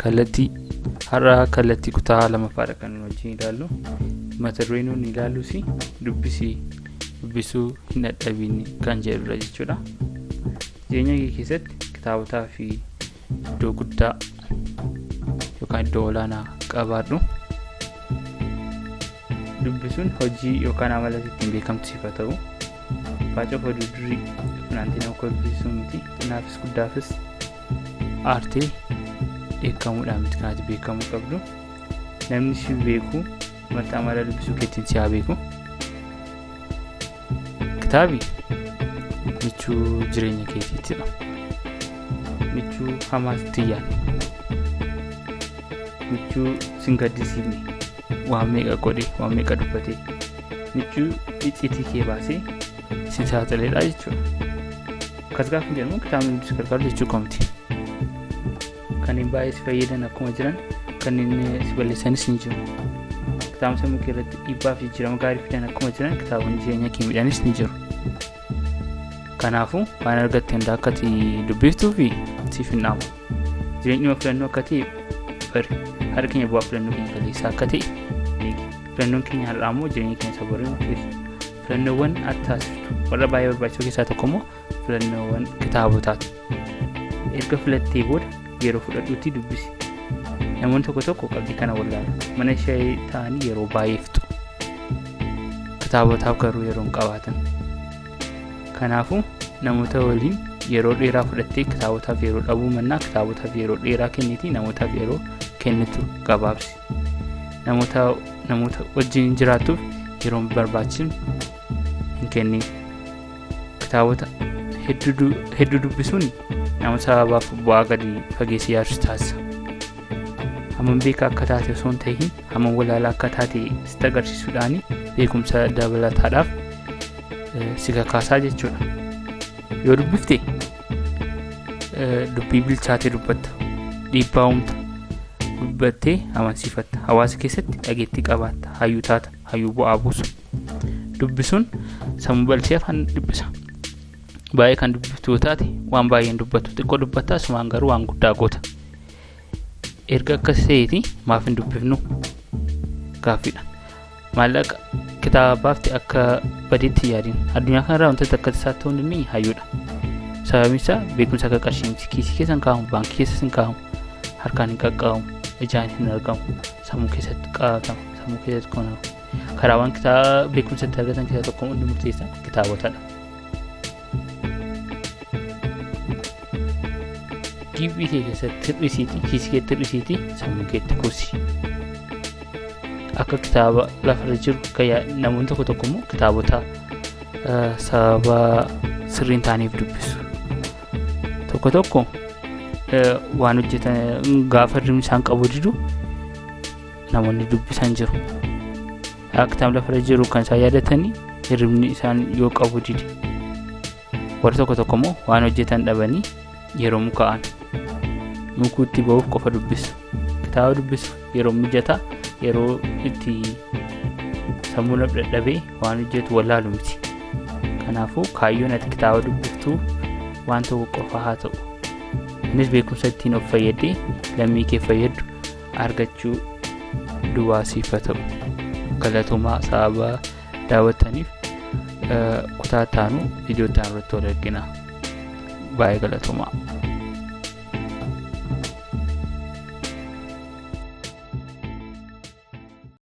Kallattii har'a kallattii kutaa lamaffaadha kan wajjin ilaallu. Mata dureen nuti ilaallus dubbisii dubbisuu hin dadhabiin kan jedhudha jechuudha. Jireenya kee keessatti kitaabotaa fi iddoo guddaa yookaan iddoo olaanaa qabaadhu. Dubbisuun hojii yookaan amala ittiin beekamtu siif haa ta'u. Baacoo oduu durii funaantee nama kolfisiisuu miti. Xinnaafis guddaafis aartee dheekkamuudhaan miti kan ati beekamuu qabdu. Namni si beeku wanta amala dubbisuu keetiin si haa beeku. Kitaabi michuu jireenya keetiitidha. Michuu hamaas tiyyaan. Michuu sin gaddisiifne waan meeqa godhe waan meeqa dubbate michuu icciitii kee baasee sin saaxileedha jechuudha. Akkas gaafa jedhamu kitaabni hundi si gargaaru jechuu koo miti. Kanneen baay'ee si fayyadan akkuma jiran kanneen si balleessanis ni jiru. Kitaabni sammuu kee irratti dhiibbaa fi jijjiirama gaarii fidan akkuma jiran kitaabonni jireenya kee miidhanis ni jiru. Kanaafuu waan argatte hunda akka ati dubbiftuu fi siif hin dhaamu. Jireenyuma filannoo akka ta'e bari. Har'a keenya bu'aa filannoo keenya kaleessaa akka ta'e beeki. Filannoon keenya har'aa immoo jireenya keenya isa borii murteessa. Filannoowwan ati taasiftu warra baay'ee barbaachisoo keessaa tokko immoo filannoowwan kitaabotaati. Erga filattee booda yeroo fudhadhuutii dubbisi. Namoonni tokko tokko qabxii kana wallaalu. Mana shaayii ta'anii yeroo baay'ee fixu. Kitaabotaaf garuu yeroo hin qabaatan. Kanaafuu namoota waliin yeroo dheeraa fudhattee kitaabotaaf yeroo dhabuu mannaa kitaabotaaf yeroo dheeraa kennitii namootaaf yeroo kennitu gabaabsi. Namoota namoota wajjin jiraattuuf yeroo hin barbaachisne hin kennin. Kitaabota hedduu dubbisuun nama sababaaf bu'aa gadi fageessee yaadsu taasisa. Hammam beekaa akka taate osoo hin ta'in hammam walaalaa akka taate sitti agarsiisuudhaan beekumsa dabalataadhaaf si kakaasaa jechuudha. Yoo dubbifte dubbii bilchaatee dubbatta. Dhiibbaa uumta. Dubbattee amansiifatta. Hawaasa keessatti dhageettii qabaatta. Hayyuu taata. Hayyuu bu'aa buusu. Dubbisuun sammuu bal'isee afaan dhiphisa. Baay'ee kan dubbiftu yoo taate waan baay'een dubbatu. Xiqqoo dubbattaa asumaan garuu waan guddaa goota. Erga akkas ta'eeti maaf hin dubbifnu? Gaaffiidha. Maallaqa kitaaba baafte akka badiitti yaadin. Addunyaa kanarraa wantoota akka tasaa ta'uu hin dandeenye hayyuudha. Sababni isaa beekumsa akka qarshii miti. Kiisii keessa hin kaa'amu, baankii keessas hin kaa'amu, harkaan hin qaqqabamu, ijaan hin argamu, sammuu keessatti qabatama, sammuu keessatti kunuunfama. Karaawwan kitaaba beekumsa itti argatan keessaa tokko inni murteessaan kitaabotadha. Giphii kee keessatti hir'isiitii, kiisii keetti hir'isiitii, sammuu keetti kuusi. Akka kitaaba lafarra jiru akka namoonni tokko tokko immoo kitaabota sababa sirrii hin taaneef dubbisu. Tokko tokko waan hojjetan gaafa hirribni isaan qabu didu namoonni dubbisan jiru. Akka kitaabni lafarra jiru kan isaan yaadatanii hirribni isaan yoo qabu dide. Warri tokko tokko immoo waan hojjetan dhabanii yeroo muka'an mukuutti ba'uuf qofa dubbisu. Kitaaba dubbisu yeroo mijataa yeroo itti sammuu dadhabee waan hojjetu wallaalu miti. Kanaafuu kaayyoon ati kitaaba dubbiftuu waan tokko qofa haa ta'u. Innis beekumsa ittiin of fayyadee lammii kee fayyaddu argachuu duwwaa siif haa ta'u. Galatoomaa sababa daawwattaniif kutaa itti aanu viidiyoo itti aanu irratti wal argina. Baay'ee galatoomaa.